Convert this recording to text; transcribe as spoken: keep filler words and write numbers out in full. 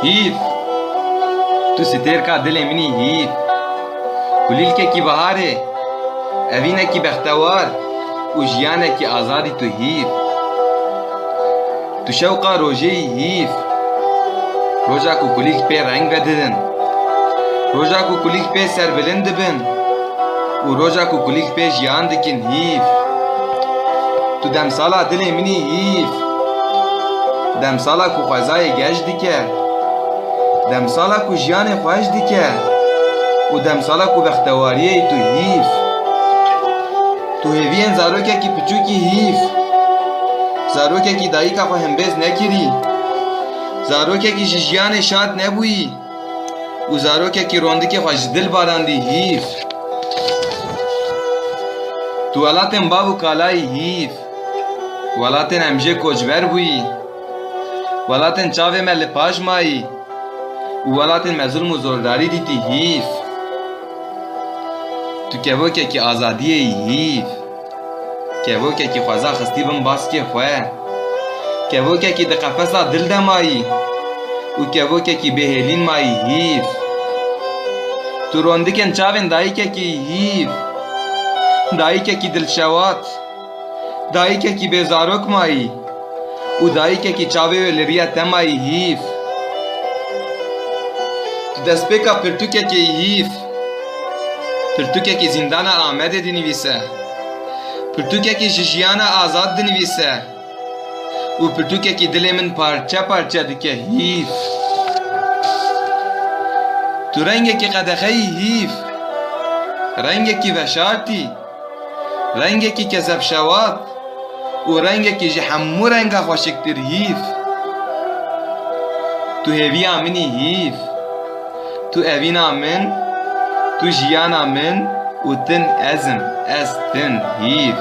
Hîv. Tu stêrka dilê min î hîv. Kulîlkekî biharê, evînekî bextewar û jiyanekî azadî tu hîv. Tu şewqa rojê yî hîv. Roja ku kulîlk pê reng vedidin. Roja ku kulîlk pê serbilind dibin. Û roja ku kulîlk pê jiyan dikin hîv. Tu demsala dilê min î hîv. Demsala ku xwezayê geş dike. Demsala ku jiyanê xweş dike. Û demsala ku bextewariyê yî tu hîv. Tu hêviyên zarokekî piçûkî hîv. Zarokekî dayika xwe hembêz nekirî. Zarokekî ji jiyanê şad nebûyî. Û zarokekî rondikê xwe ji dil barandî hîv. Tu welatên bav û kalayî hîv. Welatên em jê koçber bûyî. Welatên çavê me li paş mayî. Û welatên me zulm û zordarî dîtî hîv. Tu kevokekî azadiyê yî hîv. Kevokekî xweza xistî bin baskê xwe. Kevokekî di qefesa dil de mayî. Û kevokekî bêhêlîn mayî hîv. Tu rondikên çavên dayikekî hîv. Dayikekî dilşewat. Dayikekî bêzarok mayî. Û dayikekî çavê wê li riya te mayî hîv. Tu destpêka pirtûkekê yî hîv. Pirtûkekî zîndana Amedê dinivîse. Pirtûkekî ji jiyana azad dinivîse. Û pirtûkekî dilê min parçe parçe dike hîv. Tu rengekî qedexeyî hîv. Rengekî veşartî. Rengekî kezebşewat. Û rengekî ji hemû renga xweşiktir hîv. Tu hêviya min î hîv. Tu evîna min, tu jiyana min û tin ez im, ez tin hîv.